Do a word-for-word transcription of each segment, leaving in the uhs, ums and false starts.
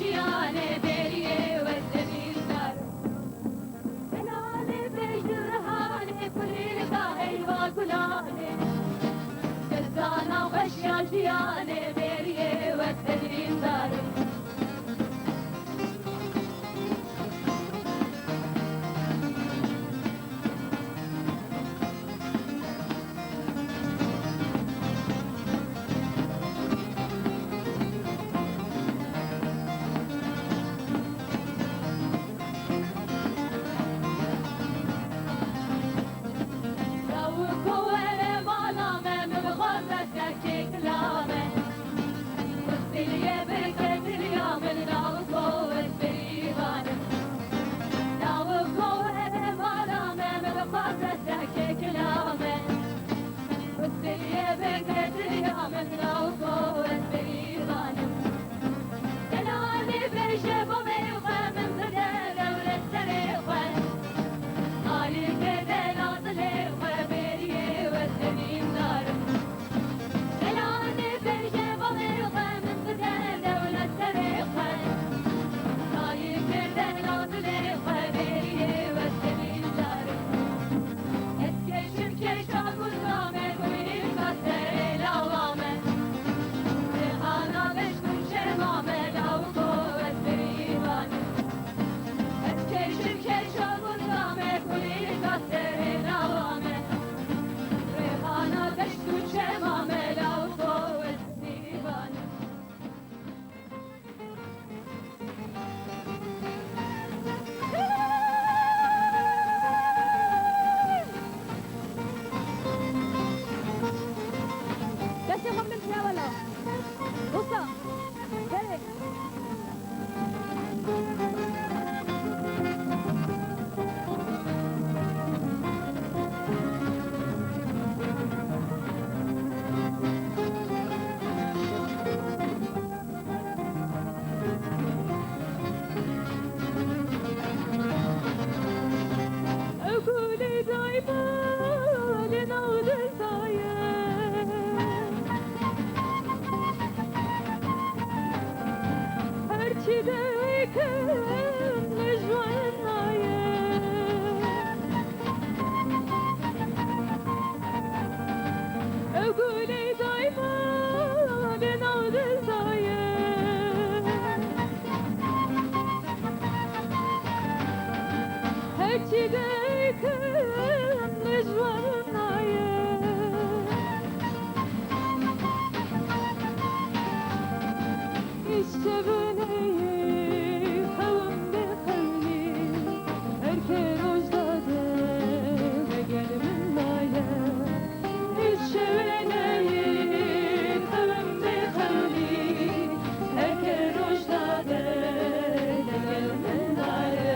Jiyanê bêriyê we sevîndar. Helalê pêş rihanê kulîlka heyva gulanê. Destana xweşiya jiyanê bêriyê we sevîndar. Lawiko were mala me, min bixwaze serkê kila me. Xwestiliyê bike diliya min, lawiko ez bêrîvan im. Lawiko were mala me, min bixwaze serkê kila me. Xwestiliyê bike diliya min, lawiko ez bêrîvan im. Delalê bêje bavê xwe, min bide dewlet serê xwe. Alî bide lazilê xwe, bêriyê we sevîndar im. Delalê bêje bavê xwe, min bide dewlet serê xwe. Alî bide lazilê xwe, bêriyê we sevîndar im. Ez keşim keşa gunda me, kulîlka serê lawa me. Rêhana beşt û çema me, lawiko ez bêrîvan im. Ez keşim keşa gunda me, kulîlka serê lawa me. Rêhana beşt û çema me, lawiko ez bêrîvan im. Destê xwe bidin piya wela. Wisa. Berê. Ew gulê daîma li nav dil daye. Her çi de wê kim li ji wan naye. Ew gulê daîma li nav dil daye. Her çi de wê kim li ji wan naye. Îşte wêneyê xewim bê xewnî, her ke roj dade, degel min maye. Îşte wêneyê xewim bê xewnî, her ke roj dade, degel min maye.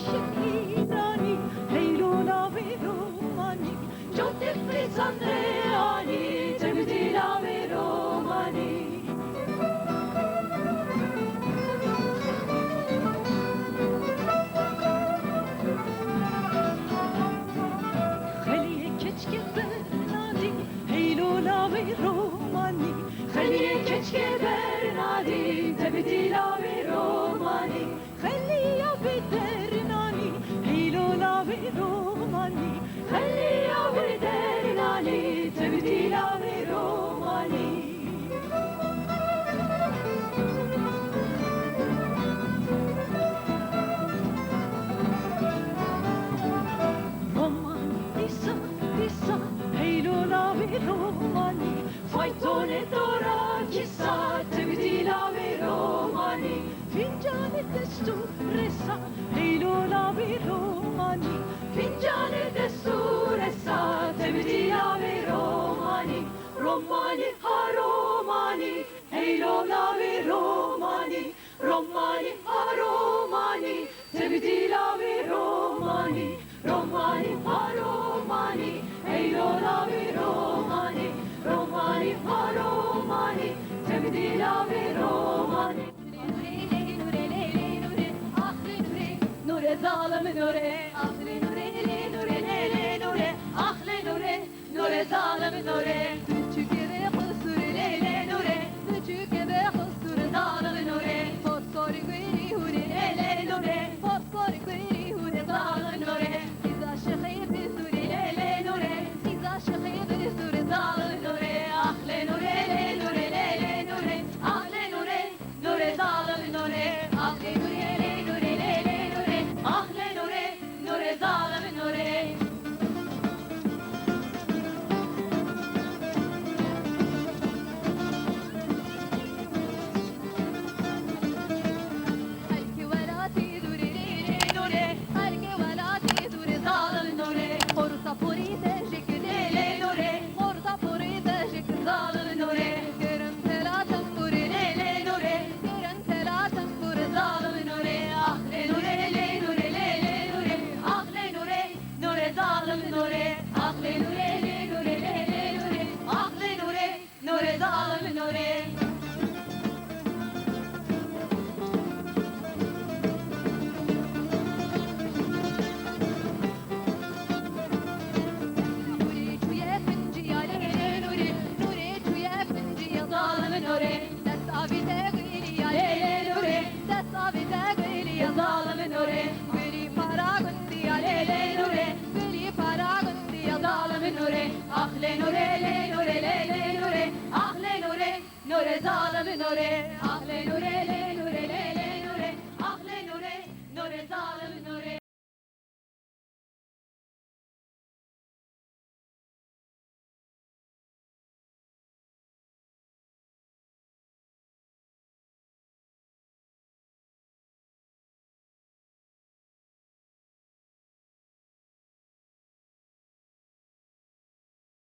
Şehîdanî, heylo navê romanî, cotê fîzan rê anî, tevdî navê romanî. Xeliyê keçikê bernadî, heylo navê romanî, xeliyê keçikê bernadî, tevdî navê romanî. Xeliya bêdernanî, heylo navê romanî. Xeliya bêdernanî, tevdî navê romanî. Romanî dîsa, dîsa, heylo navê romanî. Faytonê dora kîsa, tevdî navê romanî. Fîncanê dest û rêsa, heylo navê romanî. Fîncanê dest û rêsa, tevdî navê romanî. Romanî ha romanî, heylo navê romanî. Romanî ha romanî, tevdî navê romanî. Romanî ha romanî, heylo navê romanî. Romanî ha romanî, tevdî navê romanî. Nûrê, lê, nûrê, lê, lê, nûrê, ax lê nûrê, nûrê zalim nûrê. Ax lê nûrê, lê, nûrê, lê, lê, nûrê, ax lê nûrê, nûrê zalim nûrê. Biçûkê bê qusûrê, lê, lê, nûrê, biçûkê bê qusûrê zalim nûrê. Fosforê guêrî hûrê, lê, lê, nûrê, fosforê guêrî hûrê zalim nûrê. Îza şixê pê sûrê, lê, lê, nûrê, îza şixê pê sûrê zalim nûrê. Ax lê nûrê, lê, nûrê, lê, lê, nûrê, ax lê nûrê. Nûrê zalim nûrê, ax lê nûrê, lê nûrê, lê lê nûrê, ax lê nûrê, nûrê zalim nûrê. Xelkê welatê dûrê, lê lê nûrê, xelkê welatê dûrê zalim nûrê. Xorûsa porî te jê kir, lê lê nûrê, xorûsa porî te jê kir zalim nûrê. Kirin tela tembûrê, lê lê nûrê, kirin tela tembûrê zalim nûrê. Ax lê nûrê, lê nûrê, lê lê nûrê, ax lê nûrê, nûrê zalim nûrê. Ax lê nûrê, lê nûrê, lê lê nûrê, ax lê nûrê, nûrê zalim nûrê. Nûrê çûye pinciya, lê lê nûrê, nûrê çûye pinciya, zalim nûrê. Dest avî te gilî ya, lê lê nûrê, dest avî te gilî ya, zalim nûrê. Gilî para gundî ya, lê lê nûrê, gilî para gundî ya, zalim nûrê. Ax lê nûrê, lê nûrê, lê lê nûrê, ax lê nûrê, nûrê zalim nûrê. Ax lê nûrê, lê nûrê, lê lê nûrê, ax lê nûrê, nûrê zalim